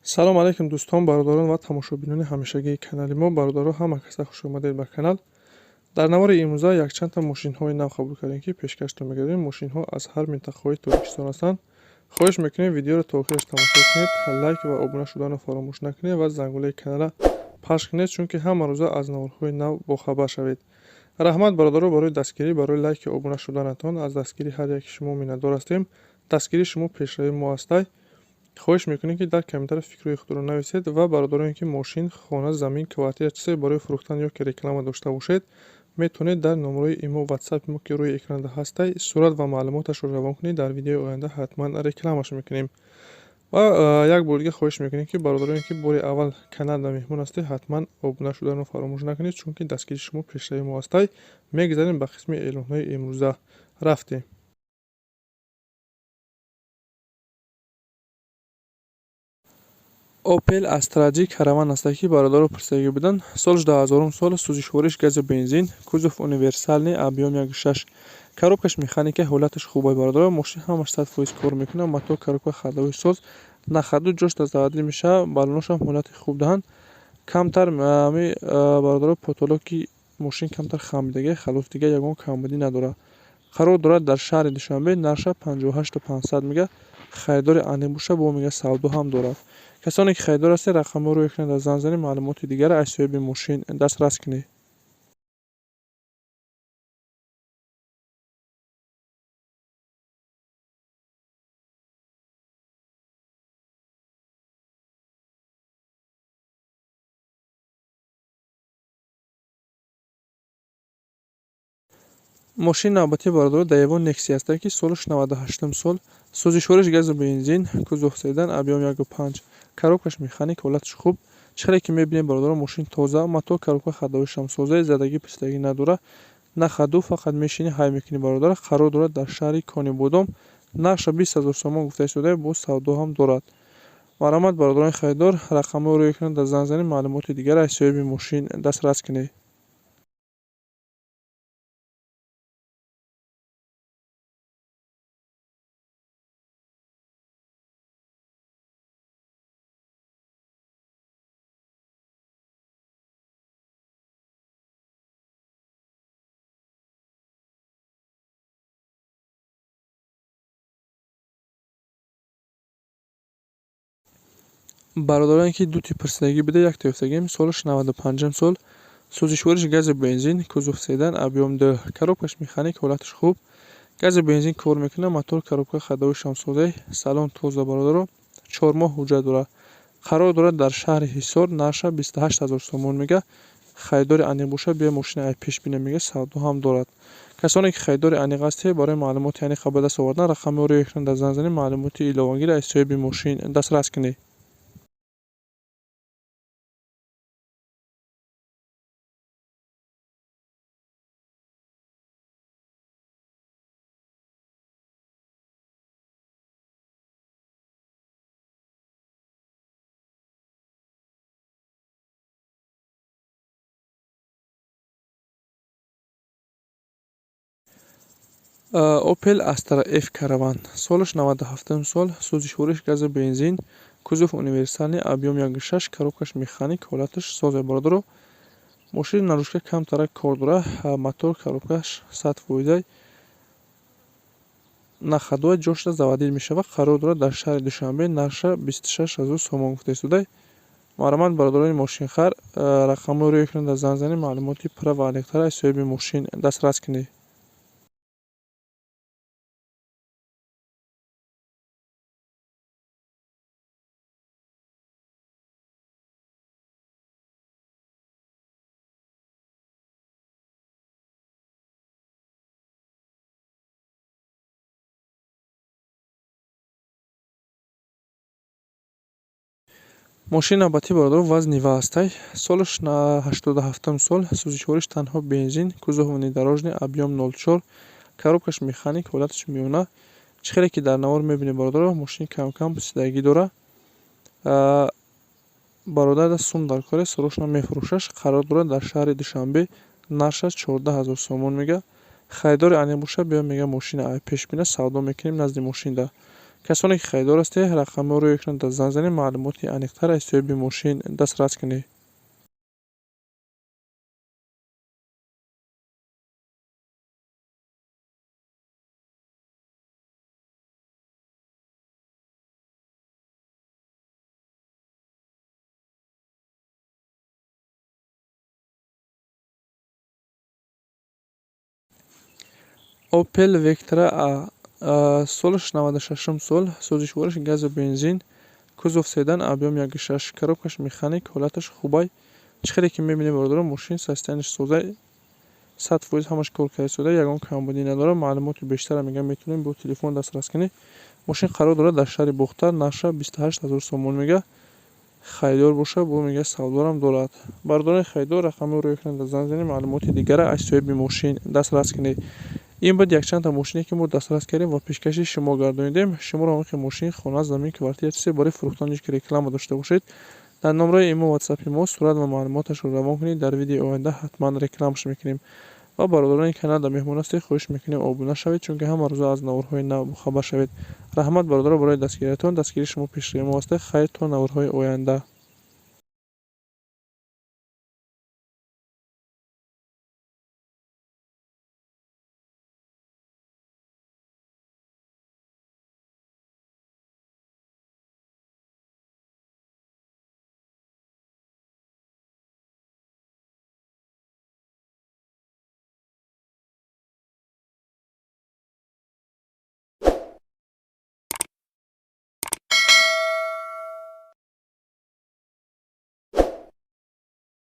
Салом алейкум, дӯстон, бародарон ва тамошобинони ҳамешагии канали мо. Бародаро, ҳама каса хуш омадед ба канал. Дар навори имрӯза якчандта мошинҳои нав қабул кардем, ки пешкаштон мегардем. Мошинҳо аз ҳар минтақаҳои Тоҷикистон ҳастанд. Хоҳиш мекунем, видеоро то охираш тамошо кунед, лайк ва обуна шуданро фаромӯш накунед ва зангулаи каналра пахш кунед, чунки ҳама рӯза аз наворҳои нав бохабар шавед. Раҳмат, бародаро, барои дастгирӣ, барои лайки обуна шуданатон. Аз дастгирии ҳар яки шумо миннатдор ҳастем. Дастгирии шумо пешравии мо ҳастай. Хоҳиш мекунем, ки дар комментария фикрҳои худро нависед ва бародароне, ки мошин, хона, замин, квартира, чизе барои фурӯхтан ё ки реклама дошта бошед, метавонед дар номерои имо, ватсапи мо, ки рӯи экранда ҳастай, сурат ва маълумоташро равон кунед. Дар видеои оянда ҳатман рекламаш мекунем. Ва як бор дига хоҳиш мекунем, ки бародароне, ки бори аввал каналда меҳмон ҳастед, ҳатман обуна шуданро фаромӯш накунед, чунки дастгирии шумо пешравии мо ҳастай. Мегузарем ба қисми эълонҳои имрӯза. Рафтем. Opel Astra G Caravan аст, ки бародаро пурсидагӣ буданд. Соли 2000 сол, сӯзишвориш гази бензин, кузов универсальный, объем 1,6, коробкаш механика, ҳолаташ хубай, бародаро. Мошин ҳамаш 100% кор мекунад, мотор, коробка, ходовой соз, на ходу ҷош заводӣ мешавад, баллоношам ҳолати хуб даҳанд. Камтар ами, бародаро, потолоки мошин камтар хамидагӣ, халос, дига ягон камбудӣ надорад. Қарор дорад дар шаҳри Душанбе, нарша 58 500 мега. Харидори аниқ боша, бо мега савдо ҳам дорад. Касоне ки харидор ҳастед, рақамҳоро рӯи экран занг занед, маълумоти дигарро аз соҳиби мошин дастрас кунед. Мошини навбатии, бародаро, Daewoo Nexia ҳастанд, ки солаш 98 сол, сӯзишвориш газу бензин, кузов седан, объем 1,5, коробкаш механик, ҳолаташ хуб. Чӣ хеле ки мебинем, бародаро, мошин тоза, мотор, коробка, ходовойшам соза, задагӣ пистагӣ надорад, на ходу, фақат мешинӣ, ҳай мекунӣ, бародар. Қарор дорад дар шаҳри Конибодом, нархша 20 000 сомон гуфта истода, боз савдо ҳам дорад. Марҳамат, бародарони харидор, рақамҳоро рӯи экран занг занед, маълумоти дигарро аз соҳиби мошин дастрас кунед. Бародароне ки дути пурсидагӣ буда, якта ёфтагем. Солаш 95 сол, сӯзишвориш гази бензин, кузов седан, объем 2, коробкаш механик, ҳолаташ хуб, гази бензин кор мекунад, мотор, коробка, ходовойшам созай, салон тоза, бародаро, 4 моҳ ҳуҷҷат дорад. Қарор дорад дар шаҳри Ҳисор, нарша 28 000 сомон мега. Харидори аниқ боша, биё мошини ай пеш бина, мега савдо ҳам дорад. Касоне ки харидори аниқ ҳастед, барои маълумоти аниқ ба даст овардан рақамҳоро рӯи экран занг занед, маълумоти иловагиро аз соҳиби мошин дастрас кунед. Opel Astra F Caravan, солаш 97 сол, сӯзишвориш гази бензин, кузов универсальный, объем 1,6, коробкаш механик, ҳолаташ созе, бародаро. Мошини наружка камтарак кор дорад, мотор, коробкаш 100%, на ходовая, ҷошта заводить мешавад. Қарор дорад дар шаҳри Душанбе, нарша 26 000 сомон гуфта истода. Марҳамат, бародарони мошинхар, рақамҳоро рӯи экран занг занед, маълумоти пурра ва аниқтар аз соҳиби мошин дастрас кунед. Мошини навбатӣ, бародаро, ВАЗ Нива ҳастай. Солаш 87 сол, сӯзишвориш танҳо бензин, кузов внедорожный, объем 0,4, коробкаш механик, ҳолаташ миёна. Чӣ хеле ки дар навор мебинед, бародаро, мошин кам-кам пусидагӣ дорад. Бародар сум дар коре срочно мефурӯшаш. Қарор дорад дар шаҳри Душанбе, нархаш 14 000 сомон мега. Харидори аниқ боша, биё, мега, мошина ай пеш бина, савдо мекунем назди мошинда. Касоне ки харидор ҳастед, рақамҳоро экран дар занг занед, маълумоти аниқтар аз соҳиби мошин дастрас кунед. Opel Vectra A, солаш 96 сол, сӯзишвориш газу бензин, кузов седан, объём 1,6, коробкаш механик, ҳолаташ хубай. Чӣ хеле ки мебинем, бародарон, мошин состоянияш соза, 100% ҳамаш кор карда истода, ягон камбудӣ надорад. Маълумоти бештара, мегӯям, метавонем бо телефон дастрас кунед. Мошин қарор дорад дар шаҳри Бохтар, нархша 28 000 сомон мега. Харидор боша, бо мега, савдорам дорад. Бародарони харидор, рақамҳоро экран дар занг занед, маълумоти дигара аз соҳиби мошин дастрас кунед. Ин буд якчандта мошине, ки мо дастрас кардем ва пешкаши шумо гардонидем. Шуморо ҳамин мошин, хона, замин, квартира, чизе барои фурӯхтан ки реклама дошта бошед, дар номраи имо, ватсапи мо сурат ва маълумоташро равон кунед. Дар видеои оянда ҳатман рекламаш мекунем. Ва бародарони канал дар меҳмон ҳастед, хоҳиш мекунем, обуна шавед, чунки ҳама рӯза аз наворҳои нав бохабар шавед. Раҳмат, бародаро, барои дастгириятон. Дастгирии шумо пешравии мо аст. Хайр, то наворҳои оянда.